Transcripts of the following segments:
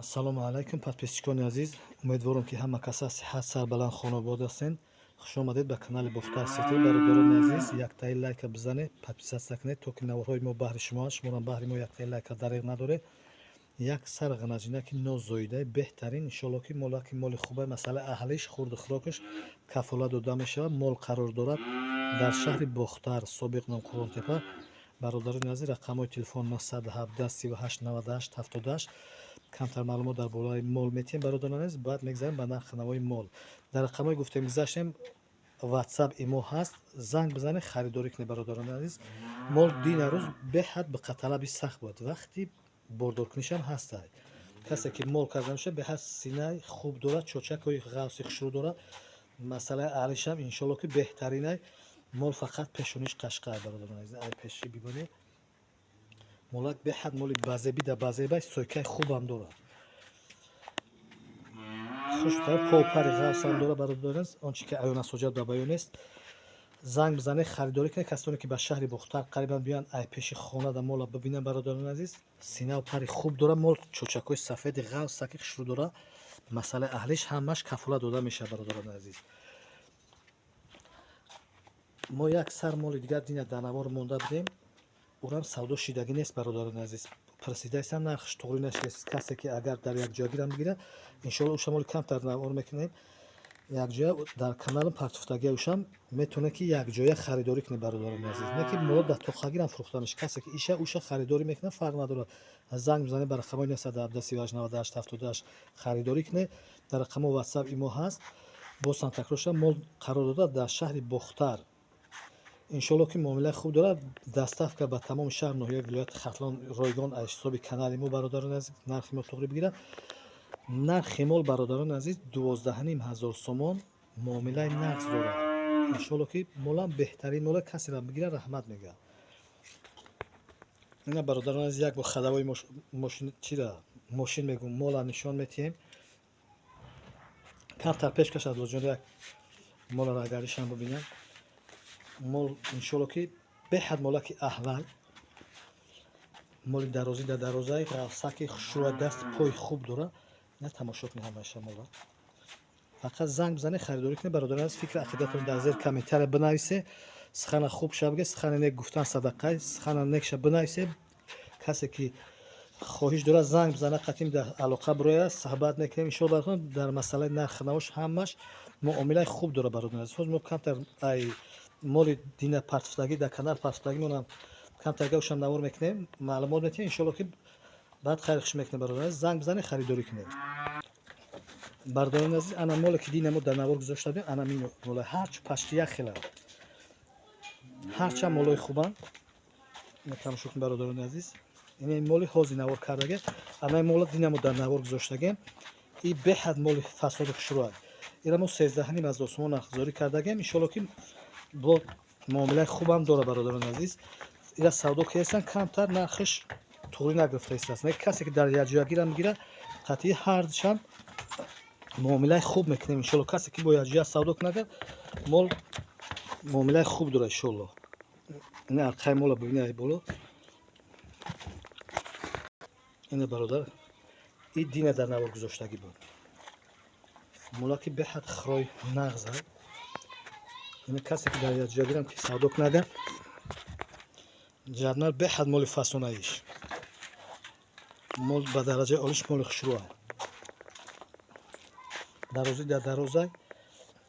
Ассалому алайкум, подписчикони азиз. Умедворам, ки ҳама каса сиҳат, сарбаланд, хонобод ҳастед. Хуш омадед ба канали Бохтар Сити. Бародарони азиз, яктаи лайка бизанед, подписаться кунед, то ки наворҳои мо баҳри шумо аст. Шуморам баҳри мо яктаи лайка дареғ надоред. Як сар ғанаҷинаки нозоидаи беҳтарин, иншоалло, ки молаки моли хубе. Масъалаи аҳлиш, хурду хӯрокаш кафолат дода мешавад. Мол қарор дорад дар шаҳри Бохтар, собиқ ном Қурғонтепа. Бародарони азиз, рақамҳои телефон 917 38 98 78. Камтар маълумот дар бораи мол метиҳем, бародарони азиз, баъд мегзарем ба нархи навои мол. Дар рақамҳое гуфтем, гузаштем, Ватсап, имо ҳаст, занг бизанед, харидорӣ кунед. Бародарони азиз, мол дина рӯз беҳад биқаталаби сахт буд, вақти бордоркунишам ҳастай. Касе ки мол карда мешавад, беҳад синаи хуб дорад, чочакҳои ғафси хушрӯ дорад. Масъалаи аҳлишам, иншоалло, ки беҳтаринай. Мол фақат пешониш қашқай. Бародарони азиз, ай пеши бибинед, молак беҳад моли базебида базебай, сойкаи хубам дорад, хуш попари ғафсам дорад. Бародарони азиз, он чи ки аён асоҷат ба баён нест. Занг бизанед, харидорӣ кунед. Касоне ки ба шаҳри Бохтар қарибан, биёянд, ай пеши хонада мола бибинанд. Бародарони азиз, синаву пари хуб дорад мол, чочакҳои сафеди ғафсаки хушрӯ дорад. Масъалаи аҳлиш ҳамаш кафолат дода мешавад. Бародарони азиз, мо як сар моли дигар дина дар навор монда будем, урам савдо шидагӣ нест. Бародарони азиз, пурсидаистам, нархш туғрӣ нашудааст. Касе ки агар дар якҷоягирам бигирад, иншоалло, уша моли камтар навор мекунем якҷоя, дар каналам партуфтагия, ушам метавонед, ки якҷоя харидорӣ кунед. Бародарони азиз, не ки моло дар тоқагирам фурӯхта мешавад. Касе ки иша уша харидорӣ мекунад, фарқ надорад, занг бизанед ба рақамҳои 917 38 98 78, харидорӣ кунед. Дар рақамҳо Ватсап, имо ҳаст. Боз ҳам такрор шавад, мол қарор додад дар шаҳри Бохтар. Иншоалло, ки муомилаи хуб дорад, доставка ба тамоми шаҳр, ноҳияи вилояти Хатлон ройгон аз ҳисоби канали мо. Бародарони азиз, нархи мо туғрӣ бигирад. Нархи мол, бародарони азиз, 12 500 сомон, муомилаи нағз дорад. Иншоалло, ки молам беҳтарин мола, касера бигирад, раҳмат мегӯяд. Ина, бародарони азиз, як бор ходовой мошин, чира мошин мегӯм, мола нишон метиҳем. Камтар пеш кашад, лоҷон, як моларо агаришам бибинам. Мол, иншоалло, ки беҳад молаки аҳлал, моли дарозӣ дар дарозаи ғафсаки хушрӯя, даст пои хуб дорад. На, тамошо кунед ҳамаша мола. Фақат занг бизанед, харидорӣ кунед. Бародарон азиз, фикри ақидатон дар зери комментария бинависе. Сухана хуб ша биге, сухани нек гуфтан садақай. Сухана некша бинависе. Касе ки хоҳиш дорад, занг бизана, қатъим дар алоқа бирояд, суҳбат мекунем, иншоалло. Дар масъалаи нархи навош ҳамаш муомилаи хуб дорад. Бародарон азиз, ҳозир мо камтар ай моли дина партуфтагӣ, дар канал партуфтагимонам камтар гавшам навор мекунем, маълумот метиҳем, иншоалло, ки баъд хайр хуш мекунем. Бародарон азиз, занг бизанед, харидорӣ кунед. Бародарони азиз, ана моле ки дина мо дар навор гузошта будем, ана мин мола, ҳарчу пашти як хела, ҳарчанд молои хубанд. Тамошо кунед, бародарони азиз, ин моли ҳозир навор кардаге. Ана мола дина мо дар навор гузоштагем, и беҳад моли фасоди хушрӯ. Ира мо 13 500 сомон нархгузорӣ кардагем. Иншоалло, ки бо муомилаи хубам дорад. Бародарони азиз, ира савдо кардастан, камтар нархиш туғрӣ нагирифта истааст. Не, касе ки дар якҷоягирам бигирад, қатъи ҳардушам муомилаи хуб мекунем, иншоалло. Касе ки бо якҷоя савдо кунад, мол муомилаи хуб дорад, иншоалло. Ина арқаи мола бибинед, боло. Ина, бародар, и дина дар навор гузоштагӣ буд, молаки беҳад хирой, нағза. Ина касе ки дар якҷоягирам ки савдо кунада, ҷаднал, беҳад моли фасонаиш, мол ба дараҷаи олиш, моли хушрӯа, дарозӣ дар дарозай,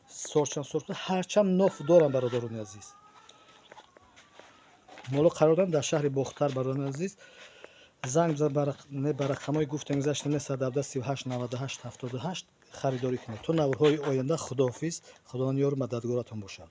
сорчам сор, ҳарчам ноф дорам. Бародарони азиз, моло қарор дорам дар шаҳри Бохтар. Бародарони азиз, занг ба рақамҳои гуфтем, гузаштем, 917 38 98 78, харидорӣ кунед. То наворҳои оянда, худоҳофиз, Худованд ёру мададгоратон бошад.